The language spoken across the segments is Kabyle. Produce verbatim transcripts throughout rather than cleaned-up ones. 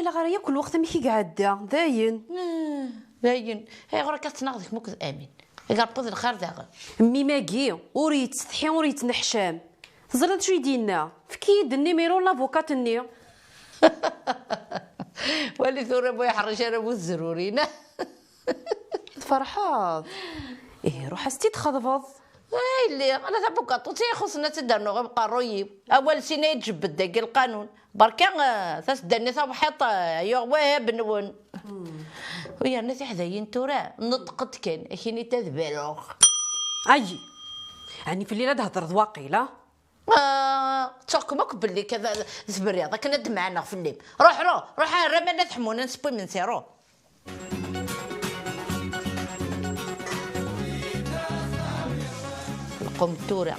Ala ɣer yakk lweqt amek i iɛedda, dayen. Eh, dayen. Ayɣer akka tettnaɣ deg-m akked Amin? Ag Ṛebbi d lxir daɣen. Mmi-magi ur yettsetḥi, ur yettneḥcam. Teẓriḍ acu i d-yenna? Efk-iyi-d nnimeru n lavukat-nni. Wali tura bu iḥṛec ara bu tzerrurin. Tferḥeḍ? Ih, ruḥ as-tt-id-txeḍbeḍ. Ay lliɣ, ala tabugaṭut i ixuṣṣen ad tt-id-rnuɣ i uqerruy-iw. Awal sin ay d-jebbed dagi lqanun. Berka, eh, tasedda-nni tabḥiṭ, eh, yuɣ wahab-nwen. U yerna tiḥdayin tura, neṭqent kan, akini tadbaruɣ. Ay! Ɛni fell-i la d-thedreḍ waqila? Ah, ttuɣ-kem akk belli ka d-, tebriḍ akken ad d-meɛneɣ fell-im. Ruḥ, ruḥ, ruḥ, ar aman ad ḥmun, ad neseww imensi, ruḥ. Lqum tura.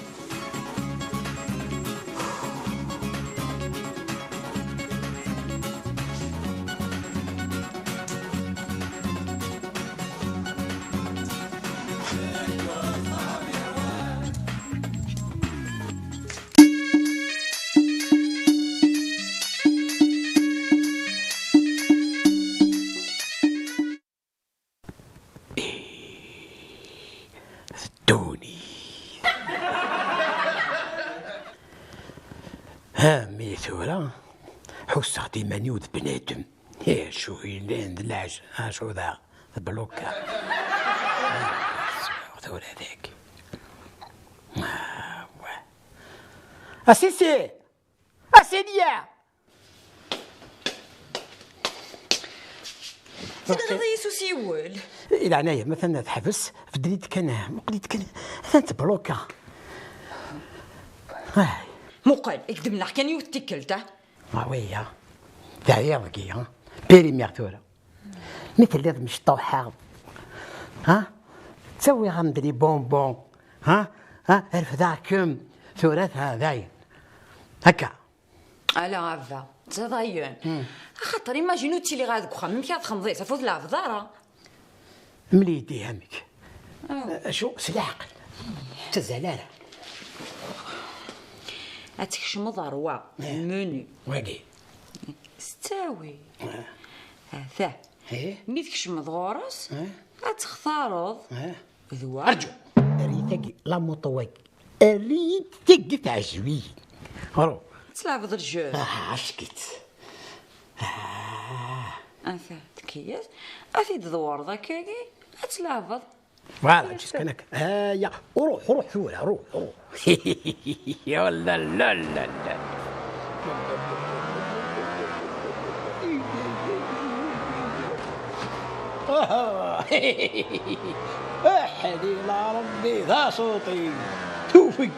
Ddunit. Ha mi tura ḥusseɣ-d iman-iw d bnadem. Acu yellan d lɛaj, acu daɣ tbluka. Tura dagi. Ah, wah. A Sisi! A Sidi! Tenɣiḍ-iyi s usiwel. I leɛnaya-m, atan teḥbes, beddel-it kan, muqel-it kan, atan tebluka. Ay. Muqel, i k-d-mleɣ kan yiwet tikkelt, ah. Ma wiya, teɛyiḍ deg-i, ha? Périmé tura. Mi telliḍ mecṭuḥeḍ, ha? Ttawiɣ-am-d les bonbons, ha? Ha? Refdeɣ-kem, tura ta-, dayen. Akka. Ala a baba, d dayen. Axaṭer imagine ur ttiliɣ ara deg uxxam, amek ara txedmeḍ-it? Afud lɛebd ara. Mel-iyi-d ihi amek. Aw. Acu? S leɛqel. Ur ttazzal ara. Ad tkecmeḍ ɣer wa, eh, menu. Wagi. S ttawil. Eh. Ata. Eh? Mi tkecmeḍ ɣur-s, eh, ad textareḍ. Eh? D wa. Rǧu. Err-iyi tagi, la moto wagi. Err-iyi-d tagi teɛjeb-iyi. Ru. Ad tleɛbeḍ le jeu. Ah, ack-itt. Ah. Ata, tkeyyes. Ad t-id-tḍewreḍ akkagi, ad tleɛbeḍ. Voilà, ǧǧet kan akka. Aya, ruḥ, ruḥ tura, ruḥ, ruḥ. Oh là là là là. Aha. Aḥlil a Ṛebbi, d asuṭi. Tufeg.